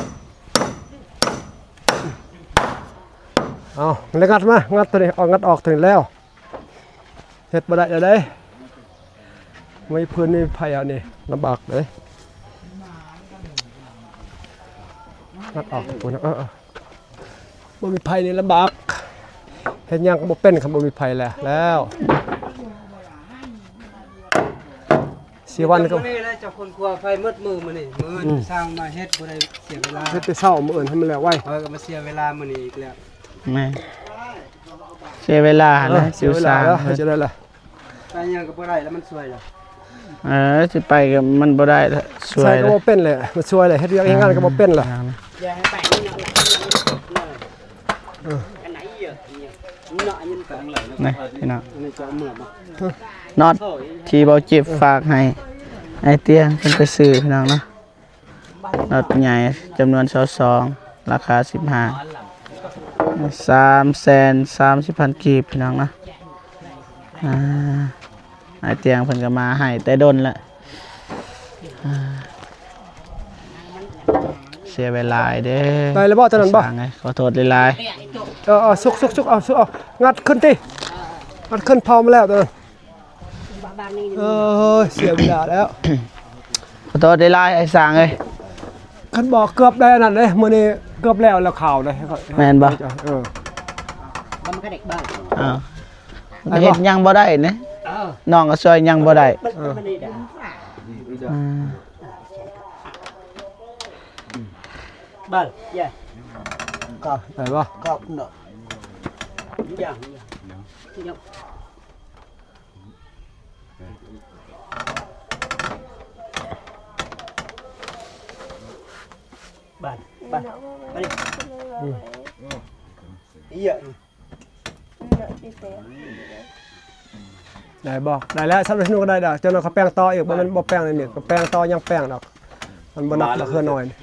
ເອົາ ແລ້ວງັດມາ ງັດໂຕນີ້ອອກ ງັດອອກໂຕນີ້ແລ້ວ ເຮັດບໍ່ໄດ້ແລ້ວເດ້. ມີຟືນມີໄຟອັນນີ້ລຳບາກເດ້ ງັດອອກພຸ້ນນະ ເອີໆ ບໍ່ມີໄຟນີ້ລຳບາກ ເຮັດຫຍັງກໍບໍ່ເປັນ ຄັນບໍ່ມີໄຟແລ້ວ ແລ້ວ ເສຍວັນກໍ ມື້ນີ້ແຫຼະ ເຈົ້າຄົນຄົວໄຟໝົດມື້ມື້ນີ້ ມື້ອື່ນ ອືມ ຊ່າງມາເຮັດບໍ່ໄດ້ ເສຍເວລາ ເຮັດແຕ່ເຊົ້າ ມື້ອື່ນໃຫ້ມັນແລ້ວໄວ ຂ້ອຍກໍມາເສຍເວລາມື້ນີ້ອີກແລ້ວ ແມ່ນ ເສຍເວລາ ເອີ ນະ ເສຍເວລາແລ້ວ ເຮັດຈັ່ງໃດລະ ໄປຫຍັງກໍບໍ່ໄດ້ແລ້ວ ມັນຊ່ວຍລະ ເອີ ຊິໄປກໍມັນບໍ່ໄດ້ລະ ຊ່ວຍ ໃສ່ກໍບໍ່ເປັນແຫຼະ ມັນຊ່ວຍແຫຼະ ເຮັດວຽກເຮັດງານກໍບໍ່ເປັນລະ ເອີ ນີ້ພີ່ນ້ອງ ນັອດທີ່ເບົາຈິບຝາກໃຫ້ອ້າຍຕຽງເພິ່ນໄປຊື້ ພີ່ນ້ອງເນາະ. ນັອດໃຫຍ່ຈຳນວນຊາວສອງ ລາຄາສິບຫ້າ ສາມແສນສາມສິບພັນກີບ ພີ່ນ້ອງເນາະ. ອ່າ ອ້າຍຕຽງເພິ່ນກໍມາໃຫ້ແຕ່ດົນແລ້ວ ອ່າ ເສຍເວລາເດ້ ໄດ້ແລ້ວບໍ່ຕົວນັ້ນບໍ່? ຊ່າງເອີຍ ຂໍໂທດຫຼາຍໆ ເອີໆ ສຸກໆໆ ເອົາ ສຸກ ເອົາ ງັດຂຶ້ນຕິ ງັດຂຶ້ນ ເຜົາມາແລ້ວຕົວນັ້ນ. ເອີຍ ເສຍເວລາແລ້ວ ຂໍໂທດຫຼາຍໆ ອ້າຍຊ່າງເອີຍ ຄັນບໍ່ເກືອບໄດ້ອັນນັ້ນເດ້ ມື້ນີ້ເກືອບແລ້ວ ແລ້ວຂາວເດ້ ແມ່ນບໍ່? ເອີ ມັນກໍເດັກບ້ານ ອ້າວ ໄດ້ບໍ່? ເຮັດຫຍັງບໍ່ໄດ້ເນາະ ເອີ ນ້ອງກໍຊ່ວຍຫຍັງບໍ່ໄດ້ ມັນ ເອີ ມັນນີ້ດາ ອືມ ບ້ານ ເຢ້ ໄດ້ບໍ່? ບາດ ບາດ ບາດ ອືມ ອີຫຍັງ ໄດ້ບໍ່? ໄດ້ແລ້ວ ສຳລັບໜູກໍໄດ້ດອກ ເຈົ້ານ້ອຍເຂົາແປງຕໍ່ອີກ ບໍ່ແມ່ນບໍ່ແປງແນວນີ້ ກໍແປງຕໍ່ ຍັງແປງດອກ ມັນບໍ່ໜັກດອກ ເຮືອນ້ອຍນີ້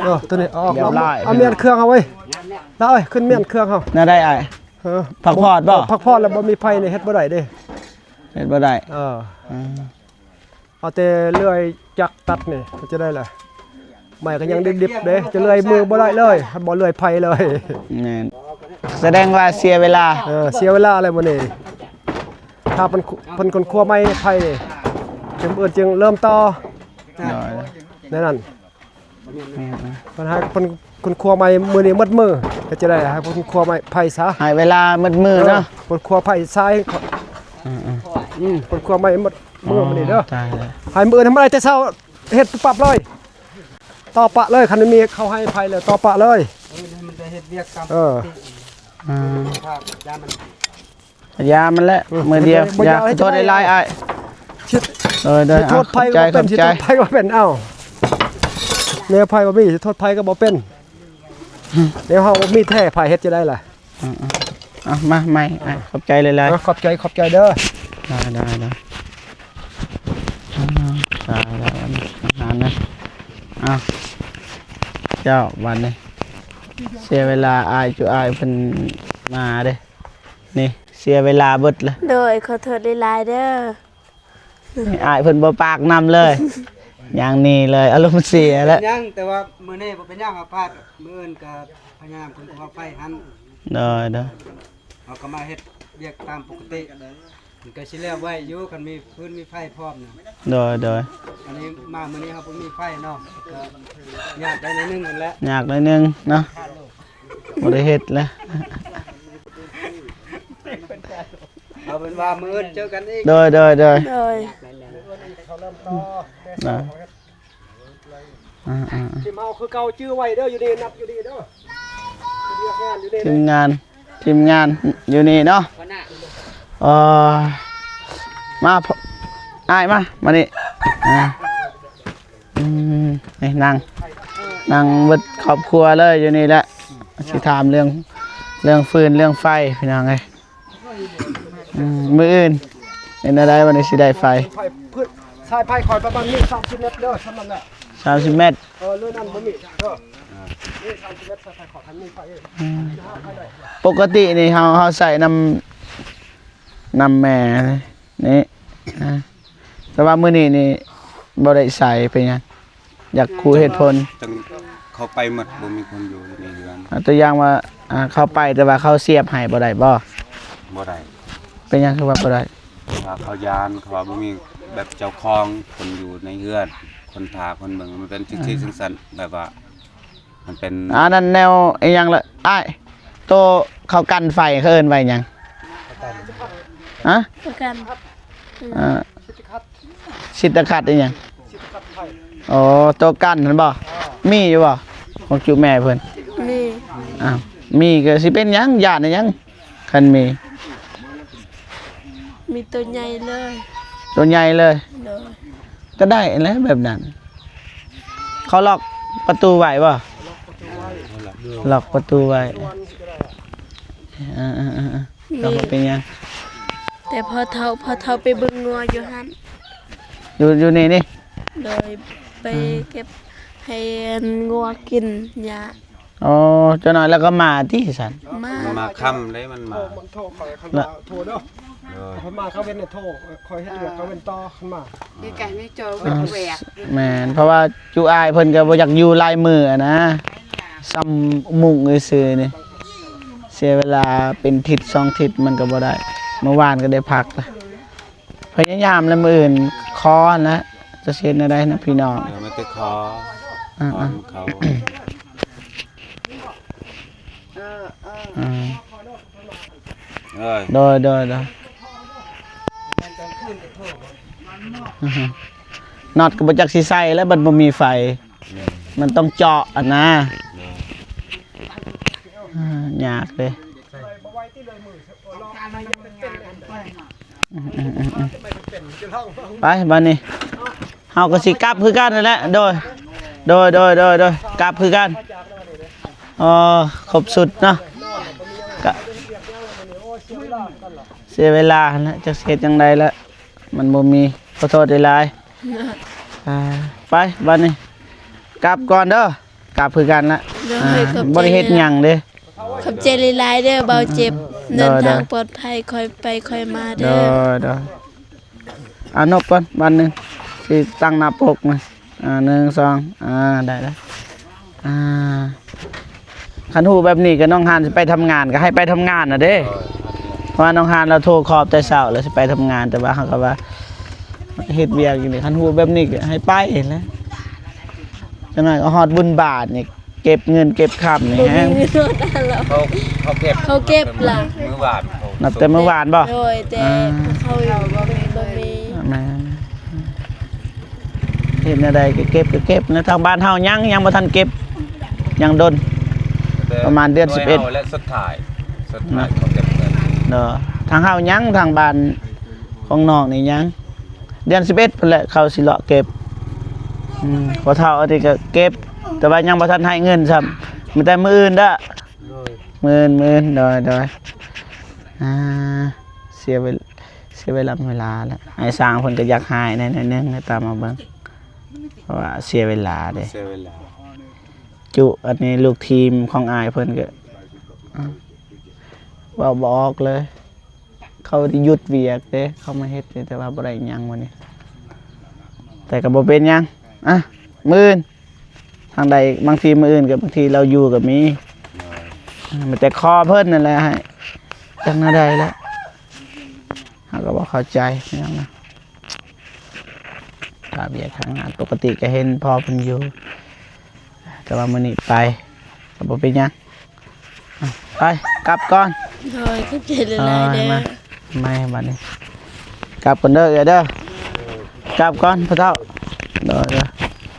ເອີ ຕົວນີ້ເອົາອອກ ເອົາມ້ຽນເຄື່ອງເຮົາເວີຍ ລາວເອີຍ ຂຶ້ນມ້ຽນເຄື່ອງເຮົາ ແນວໃດອ້າຍ? ເອີ ພັກຜ່ອນບໍ່? ພັກຜ່ອນແລ້ວບໍ່ມີໄຟນີ້ເຮັດບໍ່ໄດ້ເດ້ ເຮັດບໍ່ໄດ້ ເອີ ເອົາແຕ່ເລື່ອຍຈັກຕັດນີ້ ເຮັດຈັ່ງໃດລະ ໄມ້ກໍຍັງດິບໆເດ້ ຈະເລື່ອຍມືບໍ່ໄດ້ເລີຍ ບໍ່ເລື່ອຍໄຟເລີຍ ແມ່ນ ສະແດງວ່າເສຍເວລາ ເອີ ເສຍເວລາແລ້ວມື້ນີ້ ຖ້າເພິ່ນ ເພິ່ນຄົ້ນຄວ້າໄມ້ໄຟນີ້ ຈຶ່ງ ເອີ້ນຈຶ່ງເລີ່ມຕໍ່ ໂດຍ ແນວນັ້ນ ອືມໆ ເພິ່ນໃຫ້ເພິ່ນຄົ້ນຄວ້າໄມ້ມື້ນີ້ໝົດມື້ ເຮັດຈັ່ງໃດໃຫ້ເພິ່ນຄົ້ນຄວ້າໄມ້ໄຟຊະ ໃຫ້ເວລາໝົດມື້ເນາະ ເອີ ຄົ້ນຄວ້າໄຟຊາຍ ອືມໆ ອືມ ຄົ້ນຄວ້າໄມ້ໝົດມື້ມື້ນີ້ເດີ ຕາຍແລ້ວ ໃຫ້ມື້ອື່ນໃຫ້ມາໄດ້ແຕ່ເຊົ້າ ເຮັດປັບເລີຍ ຕໍ່ປະເລີຍ ຄັນມີເຂົາໃຫ້ໄຟແລ້ວຕໍ່ປະເລີຍ ເອີ ມັນໄດ້ເຮັດວຽກຕາມ ເອີ ປະຕິ ອືມ ຢາມັນ ຢາມັນແຫຼະ ອືມ ມື້ດຽວ ບໍ່ຢາກ ຢາ ໃຫ້ ຂໍໂທດຫຼາຍໆອ້າຍ ຊິ ໂດຍໆ ຊິໂທດໃຜກໍບໍ່ເປັນ ຂອບໃຈ ຊິໂທດໃຜກໍບໍ່ເປັນ ເອົ້າ ແນວໃຜບໍ່ມີ ຊິໂທດໃຜກໍບໍ່ເປັນ ອືມ ແນວເຮົາບໍ່ມີແທ້ ໃຜເຮັດຈັ່ງໃດລະ ອືມໆ ເອົາ ມາໃໝ່ອ້າຍ ຂອບໃຈຫຼາຍໆ ເອີ ຂອບໃຈ ຂອບໃຈເດີ ໄດ້ໆໆ ອືມ ຕາຍແລ້ວ ອາຫານນະ ເອົ້າ ເຈົ້າ ບັດນີ້ ເສຍເວລາ ອ້າຍຈຸອ້າຍເພິ່ນມາເດ້ ນີ້ເສຍເວລາເບິດລະ ໂດຍ ຂໍໂທດຫຼາຍໆເດີ ນີ້ອ້າຍເພິ່ນບໍ່ປາກນຳເລີຍ ຍ່າງໜີເລີຍ ອາລົມເສຍແລ້ວ ຍັງ ແຕ່ວ່າມື້ນີ້ບໍ່ເປັນຫຍັງ ເຮົາພາດ ມື້ອື່ນກໍພະຍາຍາມເພິ່ນກໍວ່າໄຟຫັ້ນ ໂດຍໆ ເຮົາກໍມາເຮັດວຽກຕາມປົກກະຕິ ມັນກໍຊິແລ້ວໄວຢູ່ ຄັນມີຟືນມີໄຟພ້ອມນະ ໂດຍໆ ອັນນີ້ມາມື້ນີ້ເຮົາບໍ່ມີໄຟເນາະ ກໍຍາກໄດ້ໜ້ອຍໜຶ່ງຫັ້ນແຫຼະ ຍາກໜ້ອຍໜຶ່ງເນາະ ບໍ່ໄດ້ເຮັດແລ້ວ ເອົາເປັນວ່າມື້ອື່ນເຈີກັນອີກ ໂດຍໆໆ ໂດຍ ອ່າໆ ທີມເຮົາຄືເກົ່າ ຈື່ໄວ້ເດີ ຢູ່ນີ້ ນັດຢູ່ນີ້ເດີ ທີມງານ ທີມງານຢູ່ນີ້ເນາະ ເອີ ມາ ອ້າຍມາ ມານີ້ ອ່າ ອືມ ນີ້ນັ່ງ ນັ່ງເບິດຄອບຄົວເລີຍຢູ່ນີ້ແຫຼະ ຊິຖາມເລື່ອງ ເລື່ອງຟືນເລື່ອງໄຟ ພີ່ນ້ອງເອີຍ ອືມ ມື້ອື່ນເປັນແນວໃດ ວັນນີ້ຊິໄດ້ໄຟ ສາຍໄຟຂ້ອຍປະມານນີ້ສາມສິບແມັດເດີ ສ່ຳນັ້ນແຫຼະ ສາມສິບແມັດ ເອີ ເລື່ອງນັ້ນບໍ່ມີເດີ ນີ້ສາມສິບແມັດ ສາຍໄຟຂ້ອຍຄັນມີໄຟ ອືມ ປົກກະຕິນີ້ເຮົາ ເຮົາໃຊ້ນຳ ນຳແມ່ນີ້ ອ່າ ແຕ່ວ່າມື້ນີ້ນີ້ບໍ່ໄດ້ໃຊ້ ເປັນຫຍັງ? ຢາກຮູ້ເຫດຜົນ ຈັ່ງ ເຂົາໄປໝົດ ບໍ່ມີຄົນຢູ່ໃນເຮືອນ. ອາ ຕົວຢ່າງວ່າ ອາ ເຂົາໄປ ແຕ່ວ່າເຂົາສຽບໃຫ້ບໍ່ໄດ້ບໍ່? ບໍ່ໄດ້. ເປັນຫຍັງຄືວ່າບໍ່ໄດ້? ເພາະວ່າເຂົາຢ້ານ ເຂົາວ່າບໍ່ມີແບບເຈົ້າຂອງຄົນຢູ່ໃນເຮືອນ ຄົນຖ້າຄົນເບິ່ງ ມັນເປັນ ອືມ ຈັ່ງຊີ້ຈັ່ງຊັ້ນ ແບບວ່າ ມັນເປັນ ອັນນັ້ນແນວອີ່ຫຍັງລະອ້າຍ? ໂຕເຂົາກັນໄຟ ເຂົາເອີ້ນວ່າຫຍັງ? ຮະ? ປະກັນ ເອີ ຊິດຕະຂັດອີ່ຫຍັງ? ອໍ ໂຕກັນຫັ້ນບໍ່? ມີຢູ່ບໍ່? ຂອງຈຸແມ່ເພິ່ນ? ມີ. ອ້າວ ມີກໍຊິເປັນຫຍັງ? ຢ້ານອີ່ຫຍັງ? ຄັນມີ ມີໂຕໃຫຍ່ເລີຍ. ໂຕໃຫຍ່ເລີຍ? ໂດຍ. ກໍໄດ້ແຫຼະແບບນັ້ນ. ເຂົາລັອກປະຕູໄວ້ບໍ່? ລັອກປະຕູໄວ້. ເອີໆໆໆ ກໍບໍ່ເປັນຫຍັງ. ແຕ່ພໍ່ເຖົ້າ ພໍ່ເຖົ້າໄປເບິ່ງງົວຢູ່ຫັ້ນ. ຢູ່ ຢູ່ນີ້ນີ້? ໂດຍ. ໄປ ອືມ ເກັບໃຫ້ງົວກິນຫຍ້າ. ອໍ ຈັກໜ້ອຍແລ້ວກໍມາຕິຊັ້ນ? ມາ. ມັນມາຄ່ຳເດ້ ມັນມາ. ມັນໂທ ຂ້ອຍ ຄັນມາໂທເດີ. ໂດຍ. ເພິ່ນມາກາງເວັນໂທ ຂ້ອຍເຮັດວຽກກາງເວັນຕໍ່ ຄັນມາ. ຢູ່ໃກ້ໃນຈໍ ເອີ ເພິ່ນແວກ. ແມ່ນ ເພາະວ່າຈຸອ້າຍເພິ່ນກໍບໍ່ຢາກຢູ່ຫຼາຍມື້ຫັ້ນນະ ຊ່ຳມຸ້ງຊື່ໆນີ້ ເສຍເວລາເປັນທິດສອງທິດ ມັນກໍບໍ່ໄດ້. ມື້ວານກໍໄດ້ພັກລະ. ພະຍາຍາມແຫຼະ ມື້ອື່ນຂໍຫັ້ນແຫຼະ ຈະເຮັດແນວໃດນະພີ່ນ້ອງ. ເອີ ມາແຕ່ຂໍ ອ່າໆ ຂໍນຳເຂົາ. ເອີ ເອີ ອ່າ ເອີຍ ໂດຍ ໂດຍ ໂດຍ. ອືຮຶ ນັອດກໍບໍ່ຈັກຊິໃສ່ແລ້ວ ບັດບໍ່ມີໄຟ. ອືມ ມັນຕ້ອງເຈາະຫັ້ນນະ. ໂດຍ. ອ່າ ຍາກເດ້. ອືມໆໆໆ ໄປບາດນີ້ ເຮົາກໍຊິກັບຄືກັນນັ້ນແຫຼະ. ໂດຍ ໂດຍ ໂດຍ ໂດຍ ໂດຍ ກັບຄືກັນ. ອໍ ຄົບຊຸດເນາະ ກະເສຍເວລາຫັ້ນແຫຼະ ຈັກຊິເຮັດຈັ່ງໃດລະ ມັນບໍ່ມີ. ຂໍໂທດຫຼາຍໆ. ອ່າ ໄປບາດນີ້ ກັບກ່ອນເດີ. ກັບຄືກັນລະ. ໂດຍ ອ່າ ຂອບໃຈ ບໍ່ໄດ້ເຮັດຫຍັງເດ້. ຂອບໃຈຫຼາຍໆເດີ ບ່າວເຈັບ. ເດີ ເດີນທາງ ເດີ ປອດໄພ ຄ່ອຍໄປຄ່ອຍມາເດີ. ໂດຍ ໂດຍ. ອ່າ ນົບກ່ອນບາດໜຶ່ງ ຊິຕັ້ງໜ້າປົກນະ. ອ່າ ໜຶ່ງ ສອງ ອ່າ ໄດ້ລະ. ອ່າ ຄັນຮູ້ແບບນີ້ກໍນ້ອງຮານຊິໄປທຳງານ ກໍໃຫ້ໄປທຳງານນະເດ້. ເອີ ເພາະວ່ານ້ອງຮານລາວໂທຂອບແຕ່ເຊົ້າ ລາວຊິໄປທຳງານ ແຕ່ວ່າເຮົາກໍວ່າເຮັດວຽກຢູ່ນີ້ ຄັນຮູ້ແບບນີ້ກໍໃຫ້ໄປຫັ້ນແຫຼະ. ຈັກໜ້ອຍກໍຮອດບຸນບາດນີ້ ເກັບເງິນເກັບຄຳນີ້ແຮງ. ບໍ່ມີເງິນຮອດຫັ້ນແລ້ວ. ເຂົາ ເຂົາເກັບ ເຂົາເກັບລະ ມື້ວານ ນັບແຕ່ມື້ວານບໍ່? ໂດຍ ແຕ່ ອ່າ ພວກເຂົາຍັງບໍ່ມີ ບໍ່ມີ. ແມ່ນ. ເຮັດແນວໃດກໍເກັບ ກໍເກັບນະ. ທາງບ້ານເຮົາຍັງ ຍັງບໍ່ທັນເກັບ ຍັງດົນ ປະມານເດືອນສິບເອັດ ແລະ ສຸດທ້າຍ ສຸດທ້າຍເຂົາເກັບເງິນ. ເນາະ ທາງເຮົາຍັງ ທາງບ້ານຂອງນ້ອງນີ້ຍັງ ເດືອນສິບເອັດພຸ້ນແຫຼະ ເຂົາຊິເລາະເກັບ. ອືມ ພໍ່ເຖົ້າອັນນີ້ກໍເກັບ ແຕ່ວ່າຍັງບໍ່ທັນໃຫ້ເງິນຊ້ຳ ມີແຕ່ມື້ອື່ນເດີ້. ໂດຍ ມື້ອື່ນ ມື້ອື່ນ. ໂດຍ ໂດຍ. ອ່າ ເສຍເວ ເສຍເວລາ ເວລາແຫຼະ. ອ້າຍຊ້າງເພິ່ນກໍຢາກຫາຍແດ່ໜ້ອຍໜຶ່ງ ໃຫ້ຕາມມາເບິ່ງ ເພາະວ່າເສຍເວລາເດ້ ເສຍເວລາ. ຈຸ ອັນນີ້ລູກທີມຂອງອ້າຍເພິ່ນກໍ ອ່າ ເວົ້າບໍ່ອອກເລີຍ. ເຂົາໄດ້ຢຸດວຽກເດ້ ເຂົາມາເຮັດນີ້ ແຕ່ວ່າບໍ່ໄດ້ຫຍັງມື້ນີ້ ແຕ່ກໍບໍ່ເປັນຫຍັງ. ອ່ະ ມື້ອື່ນ ທາງໃດ ບາງທີມື້ອື່ນກໍ ບາງທີລາວຢູ່ກໍມີ. ໂດຍ. ມີແຕ່ຂໍເພິ່ນນັ້ນແຫຼະ ໃຫ້ ຈັກແນວໃດແຫຼະ ເຮົາກໍບໍ່ເຂົ້າໃຈຫຍັງນະ. ຖ້າວຽກທາງງານ ປົກກະຕິກໍເຫັນພໍ່ເພິ່ນຢູ່ ແຕ່ວ່າມື້ນີ້ໄປ ກໍບໍ່ເປັນຫຍັງ. ໄປ ກັບກ່ອນ. ໂດຍ ຂອບໃຈຫຼາຍໆເດີ. ມາ ມາບາດນີ້ ກັບກ່ອນເດີ ເອື້ອຍເດີ. ກັບກ່ອນພໍ່ເຖົ້າ. ໂດຍ ໂດຍ.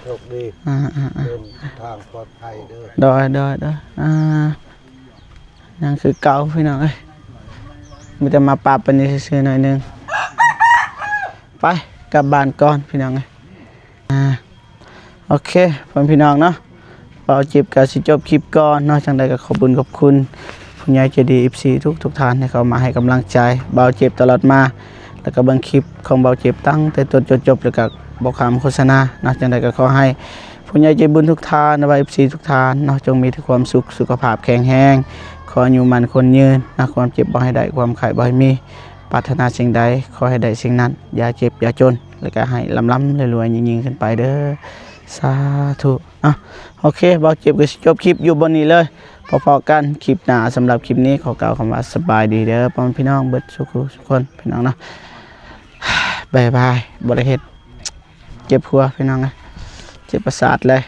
ໂຊກດີ. ອ່າໆໆ ເດີນທາງປອດໄພເດີ. ໂດຍ ໂດຍ ໂດຍ. ອ່າ ຍັງຄືເກົ່າພີ່ນ້ອງເອີຍ ມີແຕ່ມາປັບອັນນີ້ຊື່ໆໜ້ອຍໜຶ່ງ. ໄປ ກັບບ້ານກ່ອນພີ່ນ້ອງເອີຍ. ອ່າ ໂອເຄ ພໍ່ແມ່ພີ່ນ້ອງເນາະ ບ່າວເຈັບກໍຊິຈົບຄລິບກ່ອນເນາະ. ຈັ່ງໃດກໍຂອບບຸນຂອບຄຸນຜູ້ໃຫຍ່ໃຈດີ ເອັຟຊີ ທຸກໆທ່ານ ທີ່ເຂົ້າມາໃຫ້ກຳລັງໃຈບ່າວເຈັບຕະຫຼອດມາ ແລ້ວກໍເບິ່ງຄລິບຂອງບ່າວເຈັບຕັ້ງແຕ່ຕົ້ນຈົນຈົບ ແລ້ວກໍບໍ່ຂ້າມໂຄສະນາເນາະ. ຈັ່ງໃດກໍຂໍໃຫ້ຜູ້ໃຫຍ່ໃຈບຸນທຸກທ່ານ ແລະວ່າ ເອັຟຊີ ທຸກທ່ານເນາະ ຈົ່ງມີແຕ່ຄວາມສຸກ ສຸຂະພາບແຂງແຮງ ຂໍອາຍຸໝັ້ນຂວັນຍືນເນາະ. ຄວາມເຈັບບໍ່ໃຫ້ໄດ້ ຄວາມໄຂ້ບໍ່ໃຫ້ມີ ປາດຖະໜາສິ່ງໃດ ຂໍໃຫ້ໄດ້ສິ່ງນັ້ນ ຢ່າເຈັບຢ່າຈົນ ແລ້ວກໍໃຫ້ລ່ຳໆລວຍໆຍິ່ງໆຂຶ້ນໄປເດີ. ສາທຸ. ເອົາ ໂອເຄ ບ່າວເຈັບກໍຊິຈົບຄລິບຢູ່ບ່ອນນີ້ເລີຍ. ພໍ້ໆກັນຄລິບໜ້າ. ສຳລັບຄລິບນີ້ຂໍກ່າວຄຳວ່າສະບາຍດີເດີ ພໍ່ແມ່ພີ່ນ້ອງເບິດສູ່ຜູ້ສູ່ຄົນ ພີ່ນ້ອງເນາະ. ບາຍບາຍ. ບໍ່ໄດ້ເຮັດ ເຈັບຫົວ ພີ່ນ້ອງເອີຍ ເຈັບປະສາດເລີຍ.